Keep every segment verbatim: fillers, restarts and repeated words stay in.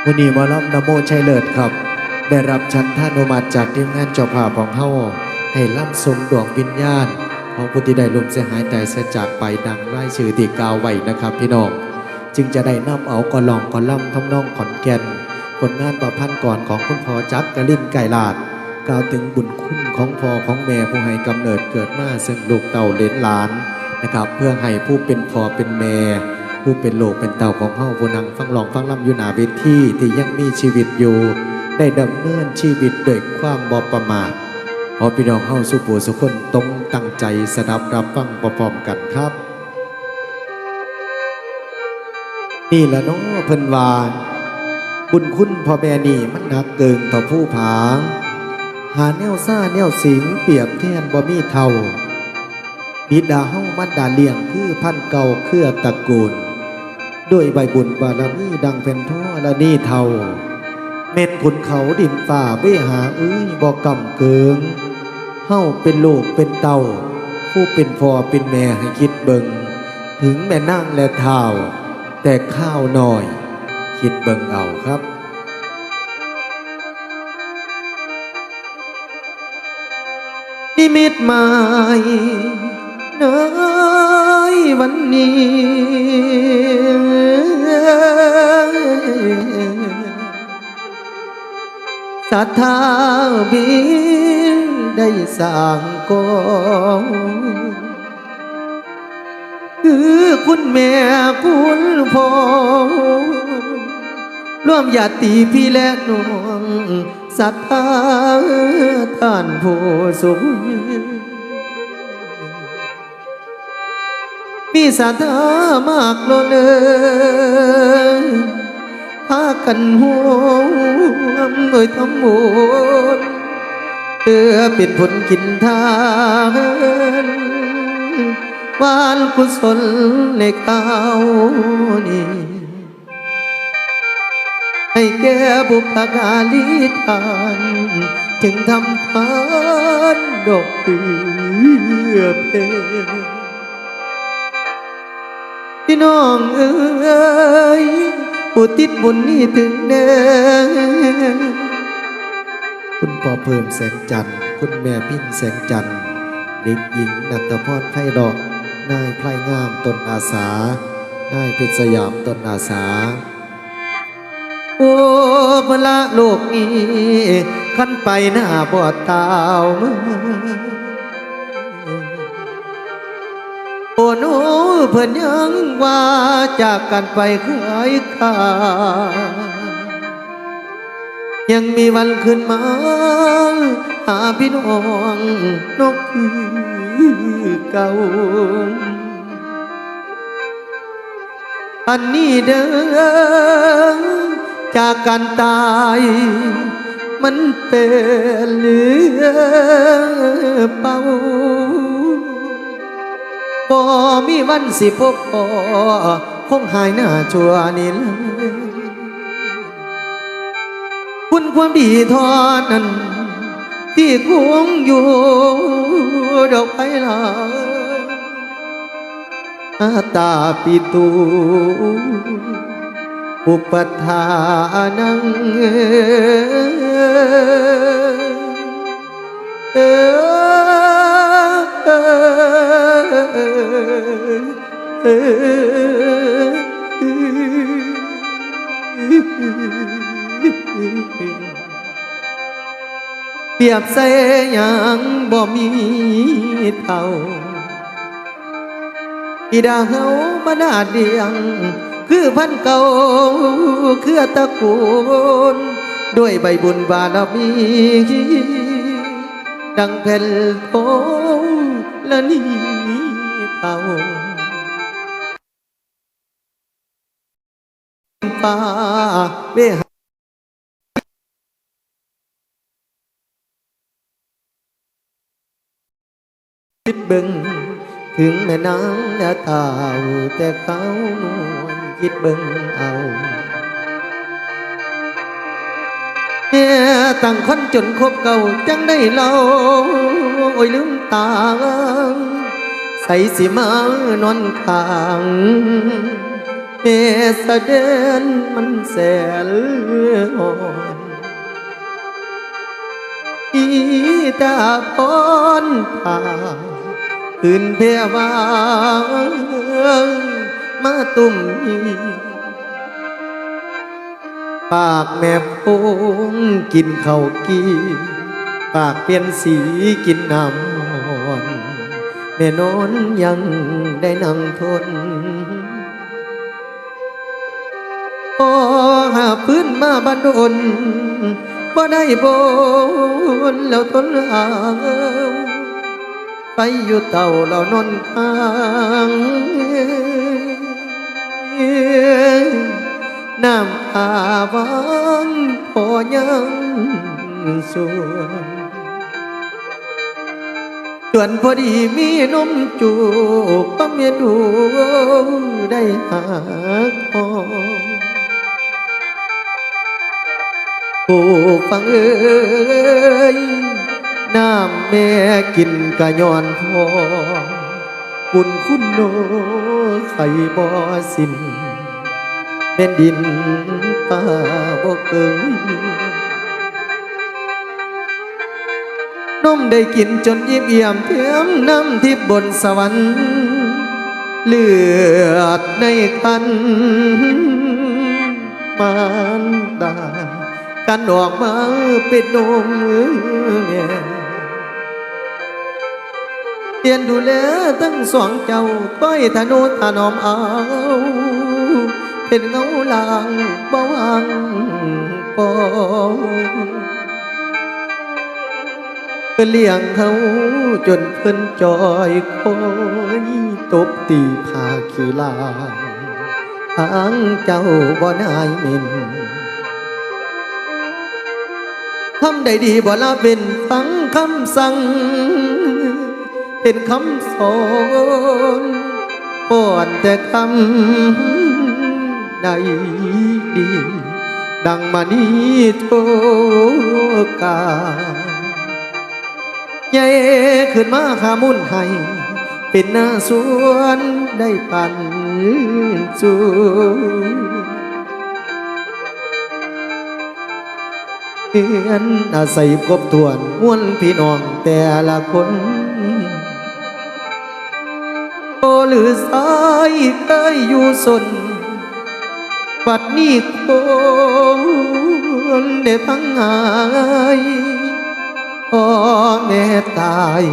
มื้อนี้หมอลำนโมชัยเลิศครับ ได้รับฉันทานุมัติจากทีมงานเจ้าภาพของเฮา ให้ลำส่งดวงวิญญาณของผู้ที่ได้ล่มสลายตายเสียจากไปดังรายชื่อที่กล่าวไว้นะครับพี่น้อง จึงจะได้นำเอากลอนกลำทำนองขอนแก่น ผลงานประพันธ์กลอนของคุณพ่อจักรินทร์ ไกรลาด กล่าวถึงบุญคุณของพ่อของแม่ผู้ให้กำเนิดเกิดมาซึ่งลูกเต้าเหลนหลานนะครับ เพื่อให้ผู้เป็นพ่อเป็นแม่ ผู้เป็นลูกเป็นเต้าของเฮาผู้นั่งฟังร้องฟังรำอยู่หน้าเวทีที่ยังมีชีวิตอยู่ ได้ดำเนินชีวิตด้วยความบ่ประมาท ขอพี่น้องเฮาสู่ผู้สู่คนต้องตั้งใจสดับรับฟังพร้อมๆกันครับ นี่ละเนาะเพิ่นว่า บุญคุณพ่อแม่นี่มันหนักเกินต่อผู้ผา หาแนวซ่าแนวสิงเปรียบแทนบ่มีเท่า บิดาเฮามารดาเลี้ยงคือพันเก่าเครือตระกูล ด้วยใบบุญบารมีดังแผ่นธรณีเท่า แม่นขุนเขาดินฟ้าเวหาเอ้ยบ่กำเกิง เฮาเป็นลูกเป็นเต้า ผู้เป็นพ่อเป็นแม่ให้คิดเบิ่ง ถึงแม่นางและท้าว แต่ข้าวน้อย คิดเบิ่งเอาครับ นิมิตหมายในวันนี้ ศรัทธาบินได้สร้างกอง คือคุณแม่คุณพ่อ ร่วมญาติพี่และน้องศรัทธาท่านผู้สูง มีศรัทธามากล้นเอ่ย พากันร่วมโดยทำบุญ เพื่อเป็นผลกินทาน วานกุศลในคราวนี้ ให้แก่บุพการีท่าน จึงทำทานดอกเพื่อเพล พี่น้องเอ้ย อุทิศบุญนี้ถึงแด่ คุณพ่อเพิ่มแสงจันทร์ คุณแม่พินแสงจันทร์ เด็กหญิงณัฐพรไพเราะ นายไพร่งาม ต้นอาสา นายเพชรสยาม ต้นอาสา โอ้ พระโลกนี้ คันไปหน้าบ่ตาวเมือง โอ้หนูเพิ่นยังว่าจากกันไปเคยขาด ยังมีวันคืนมาหาพี่น้องนกคือเก่า อันนี้เด้อ จากการตาย มันเป็นเรื่องเป่า บ่มีวันสิพบพ้อ คงหายหน้าชั่วนิรันดร์ คุณความดีเท่านั้น ที่คงอยู่ดอกไปหลาย อาตาปิตู อุปัฏฐานัง เออ เปรียบใส่หยังบ่มีเท่า บิดาเฮามานาเดียง คือพันเก่าเครือตระกูล ด้วยใบบุญบารมี ดังแผ่นทองละนีเท่า ฟ้าเวหา คิดเบิ่ง ถึงแม่นางและท้าวแต่เขานวลคิดเบิ่งเอา แม่ตั้งคนจนคบเก่าจังได้เล่า โอ้ยลืมตา ใสสิมานอนข้าง แม่สะเดินมันแสนอ่อน อีตาพรผ่าคืนแพรวามาตุ้มมี ปากแม่พงกินข้าวกี้ ปากเปลี่ยนสีกินน้ำอ่อน แม่นอนยังได้นั่งทน พอหาพื้นมาบันดน บ่ได้บนแล้วทนเอา ไปอยู่เต้าเรานอนค้าง น้ำตาหวานพอยังสวน ส่วนพอดีมีนมจูบ ก็เมียดูได้หาคอ ผู้ฟังเอ้ย น้ำแม่กินกะย้อนพ่อ บุญคุณโนใส่บ่สิ้น แผ่นดินฟ้าบ่เกิง นมได้กินจนอิ่มเอี่ยม เทียมน้ำทิพย์บนสวรรค์ เลือดในครรภ์มารดา กันออกมาเป็นนมแม่ เตียนดูแลทั้งสองเจ้า ต้อยทะนุถนอมเอา เป็นเงาลางบ่วางปอ เพิ่นเลี้ยงเฮาจนเพิ่นจอยคอย ตบตีพาขี้ลาง ทางเจ้าบ่นายหมิ่น คำใดดีบ่ละเป็นฟังคำสั่ง เป็นคำสอนป้อนแต่คำใดดี ดังมณีโทกา ใหญ่ขึ้นมาขามุ่นให้ เป็นหน้าสวนได้ปันจูเฮือนอาศัยครบถ้วนมวลพี่น้องแต่ละคน โอหรือสายเคยอยู่สน บัดนี้คนได้พังหาย พ่อแม่ตาย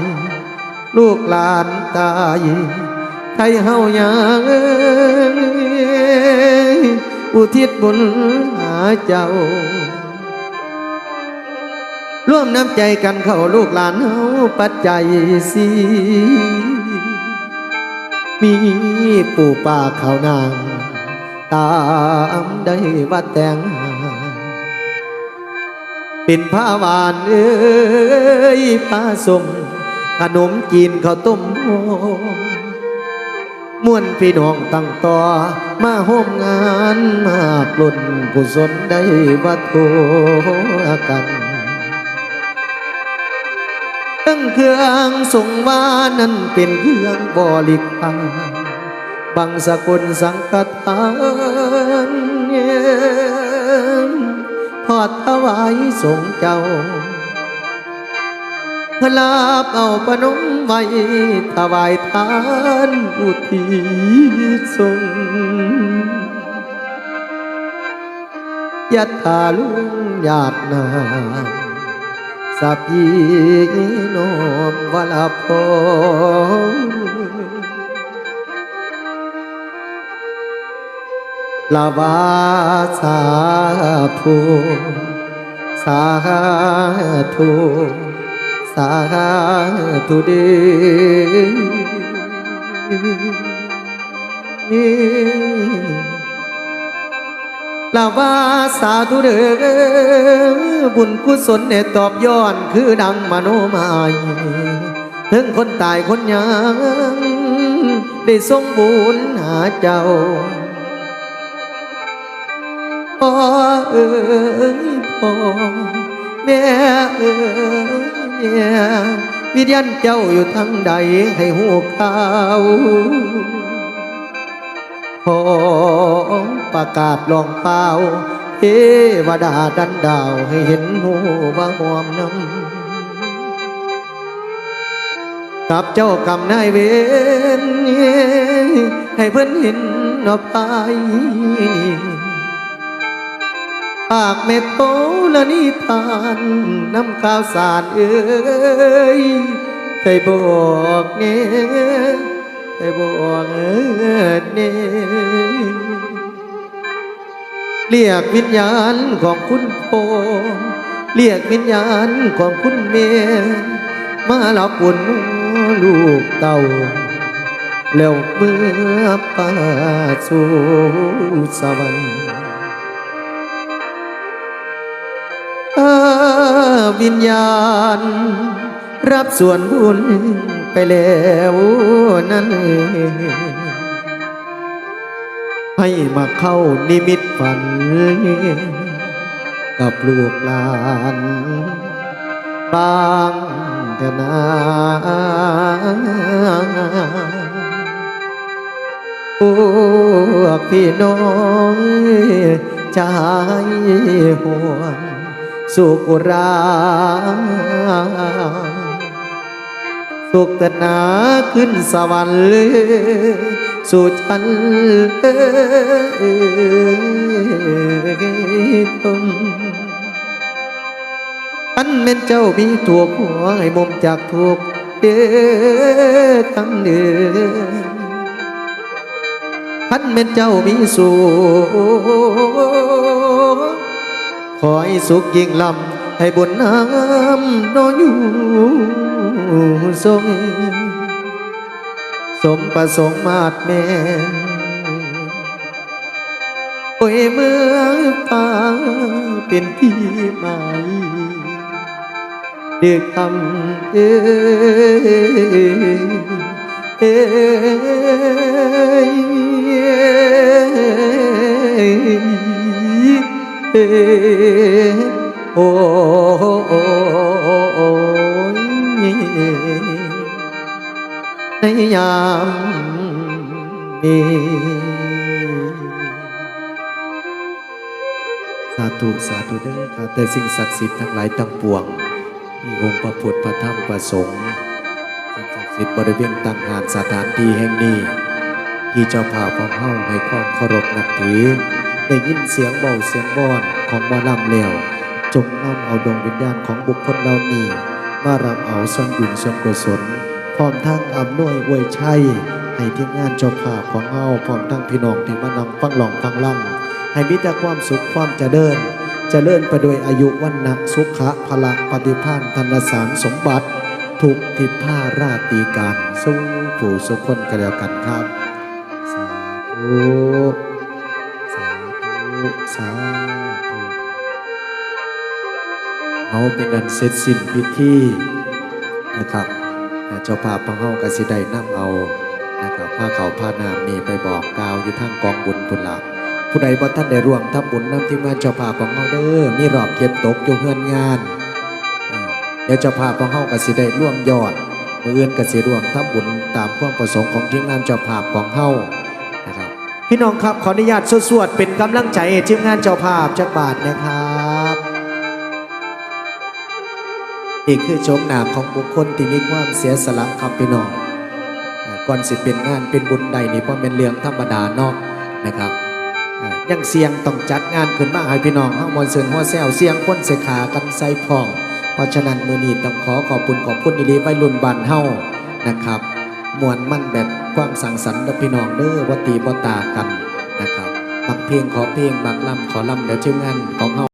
ลูกหลานตาย ไทยเฮายังอุทิศบุญหาเจ้า ร่วมน้ำใจกันเข้าลูกหลานเฮาปัจจัยสี่ มีปูปลาข้าวน้ำ ตามได้ว่าแต่ง เป็นผ้าหวานเอ้ยผ้าส่ง ขนมจีนข้าวต้มหอม มวลพี่น้องตั้งต่อ มาร่วมงานมากล้นกุศลได้วัตถุกัน ทั้งเครื่องสงฆ์วานั้นเป็นเครื่องบริขาร บังสกุลสังฆทาน ทอดถวายสงฆ์เจ้า พระลาบเอาพนมไว้ถวายทานอุทิศสงฆ์ ยัตถาลุงญาตินา สัพพีโนมวลพง ละวาสาธุ สาธุ สาธุเด้อ ละว่าสาธุเด้อ บุญกุศลเนี่ยตอบย้อนคือดังมโนมาย ถึงคนตายคนยังได้ส่งบุญหาเจ้า พ่อเอ๋ยพ่อ แม่เอ๋ยแม่ วิญญาณเจ้าอยู่ทางใดให้ฮู้ข่าว พ่อ ประกาศร้องเปล่า เทวดาดันดาวให้เห็นหูว่าหอมนำ กับเจ้ากรรมนายเวร ให้เพิ่นเห็นนอกไป หากแม่โตละนิทานนำข่าวสารเอ้ย ไปบอกแน่ ไปบอกแน่ เรียกวิญญาณของคุณพ่อ เรียกวิญญาณของคุณแม่ มารับบุญลูกเต้า แล้วเมื่อป่าสู่สวรรค์ ถ้าวิญญาณรับส่วนบุญไปแล้วนั้น ให้มาเข้านิมิตฝัน กับลูกหลานบางเถอะนา พวกพี่น้องจะหายห่วง สุขอุรา สุขเถิดนาขึ้นสวรรค์เลยสู่ชั้นเอ้ย อันแม่นเจ้ามีทุกข์ ขอให้หม่นจากทุกข์เด้อคำเด้อ คันแม่นเจ้ามีสุข ขอให้สุขยิ่งล้ำ ให้บุญนำนออยู่ทรง สมประสงค์มาดแม่น โอ้ยเมืองฟ้าเป็นที่หมาย เดือคำเอ้ย เอ้ย เอ้ย โอ้ย ในยามนี้ สาธุ สาธุเด้อข้าแต่สิ่งศักดิ์สิทธิ์ทั้งหลายทั้งปวง มีองค์พระพุทธ พระธรรม พระสงฆ์ สิ่งศักดิ์สิทธิ์บริเวณตั้งหานสถานที่แห่งนี้ ที่เจ้าภาพของเฮาให้ความเคารพนับถือ ได้ยินเสียงเว้าเสียงบ้อนของหมอลำแล้ว จงนำเอาดวงวิญญาณของบุคคลเหล่านี้ มารับเอาส่วนบุญส่วนกุศล พร้อมทั้งอำนวยอวยชัยให้ทีมงานเจ้าภาพของเฮา พร้อมทั้งพี่น้องที่มานั่งฟังร้องฟังรำ ให้มีแต่ความสุขความเจริญ เจริญไปด้วยอายุวรรณะสุขะพละปฏิภาณธนสารสมบัติ ทุกทิพาราตรีการสู่ผู้สู่คนก็แล้วกันครับ สาธุ สาธุ สาธุ เอาเป็นอันเสร็จสิ้นพิธีนะครับ เจ้าภาพของเฮาก็สิได้นำเอานะครับ ผ้าขาวผ้าน้ำนี่ไปบอกกล่าวอยู่ทางกองบุญพุ้นละ ผู้ใดบ่ทันได้ร่วมทำบุญนำทีมงานเจ้าภาพของเฮาเด้อ มีรอบเก็บตกอยู่เฮือนงาน เออ เดี๋ยวเจ้าภาพของเฮาก็สิได้ร่วมยอด มื้ออื่นก็สิร่วมทำบุญตามความประสงค์ของทีมงานเจ้าภาพของเฮานะครับ พี่น้องครับ ขออนุญาตสวดๆ เป็นกำลังใจให้ทีมงานเจ้าภาพจักบาทนะครับ นี่คือโฉมหน้าของบุคคลที่มีความเสียสละครับพี่น้อง เอ่อ ก่อนสิเป็นงานเป็นบุญได้นี่บ่แม่นเรื่องธรรมดาเนาะนะครับ เอ่อ ยังเสี่ยงต้องจัดงานขึ้นมาให้พี่น้องเฮาม่วนซื่นหัวแซว เสี่ยงคนสิฆ่ากันใส่พร้อม เพราะฉะนั้นมื้อนี้ต้องขอขอบคุณขอบคุณอีหลีวัยรุ่นบ้านเฮานะครับ ม่วนมันแบบความสังสรรค์เด้อพี่น้องเด้อ บ่ตีบ่ตากันนะครับ มักเพลงขอเพลง มักลำขอลำ เดี๋ยวทีมงานของเฮา